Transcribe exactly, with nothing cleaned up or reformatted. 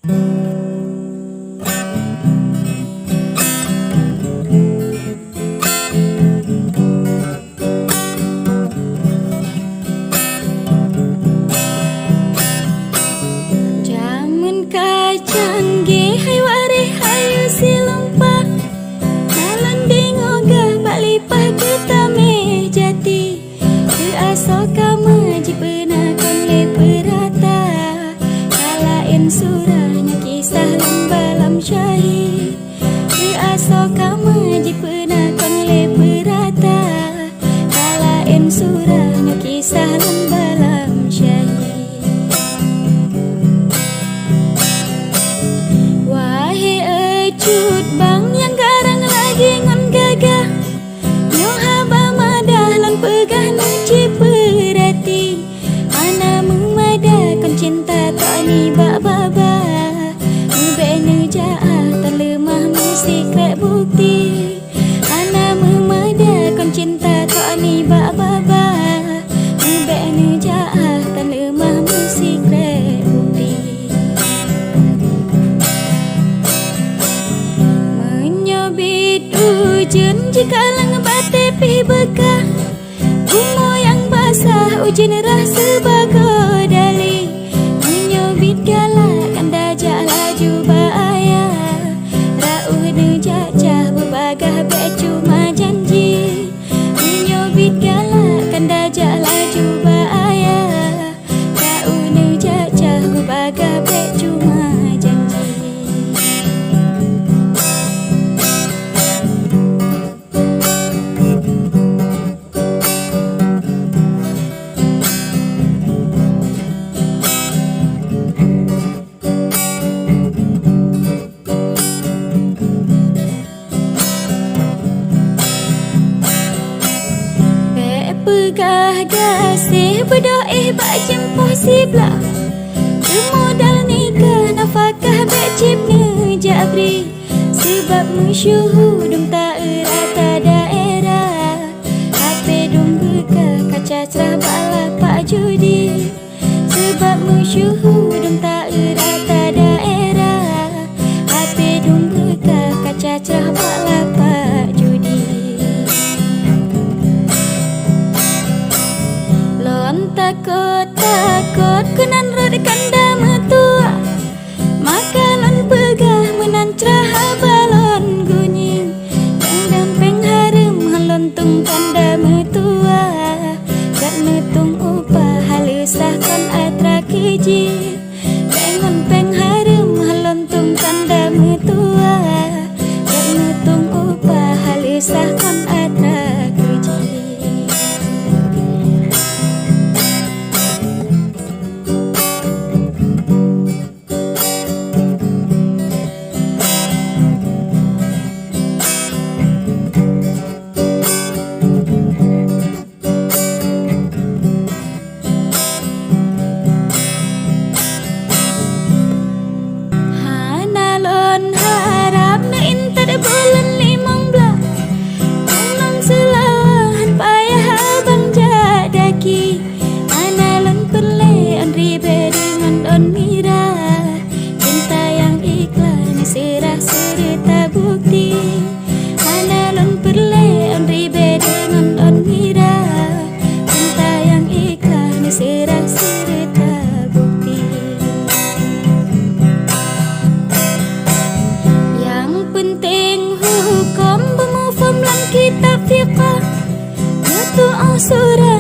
Jameun ka canggih, hai waréh ayu silumpah. Na lôn deungoe gah bak lipah geutamé jati. Keu asoe kamoe jipeuna kon lé peurata. Ka laén surah nyoe kisah lôn balam syahid. Keu asoe kamoe jipeuna kon lé peurata. Ka laén surah nyoe kisah lôn balam syahid. Wahé cut bang nyang garang lagi ngon gagah. Nyoe haba madah lôn peugah neuci peurati. Hana meumada kon cinta tok nibak baba. Meubèk neujak ah tan leumah meusikrek bukti. Hana meumada kon cinta tok nibak baba. Meubèk neujak ah tan leumah meusikrek bukti. Meunyoe bit ujeuen jikaleng batèe pih beukah. Bumoe nyang basah ujeuen rhah sibagoe dali. Meunyoe bit galak kan tajak laju bak ayah. Raoh neujak cah beubagah bèk cuma janji. Meunyoe bit galak kan tajak laju bak ayah. Raoh neujak cah beubagah bèk cuma janji. Bèk peugah gaséh beudôh éh bak jimpôh siblah. Teumodal nikah nafakah bèk cit neujak bri. Sabab meusyeuhu dum taeu rata daerah. Hapé dum beukah kaca crah bak lapak judi. Sabab meusyeuhu dum taeu rata daerah. Hapé dum beukah kaca crah bak lapak judi. Lôn takot-takot keunan rot kanda meutuah. Maka lôn peugah meunan crah haba lôn gunyeng. Dang-dang péng hareuem han lôn tueng kanda meutuah. Gata neutueng upah haleue sah kon atra keujih. Bèk ngon péng hareuem han lôn tueng kanda meutuah. Gata neutueng upah haleue sah kon atra keujih. Hana lôn harab neuintat buleuen limong blaih. Ngon seulawan payah abang jak daki. Hana lôn peureulèe ôn ribèe deungon ôn mirah. Cinta nyang ikhlas neuseurah seureuta bukti. Hana lôn peureulèe ôn ribèe deungon ôn mirah. Cinta nyang ikhlas neuseurah seureuta bukti. Nyang peunteng huköm beumuphom lam kitab fiqah. Neutu'oh surah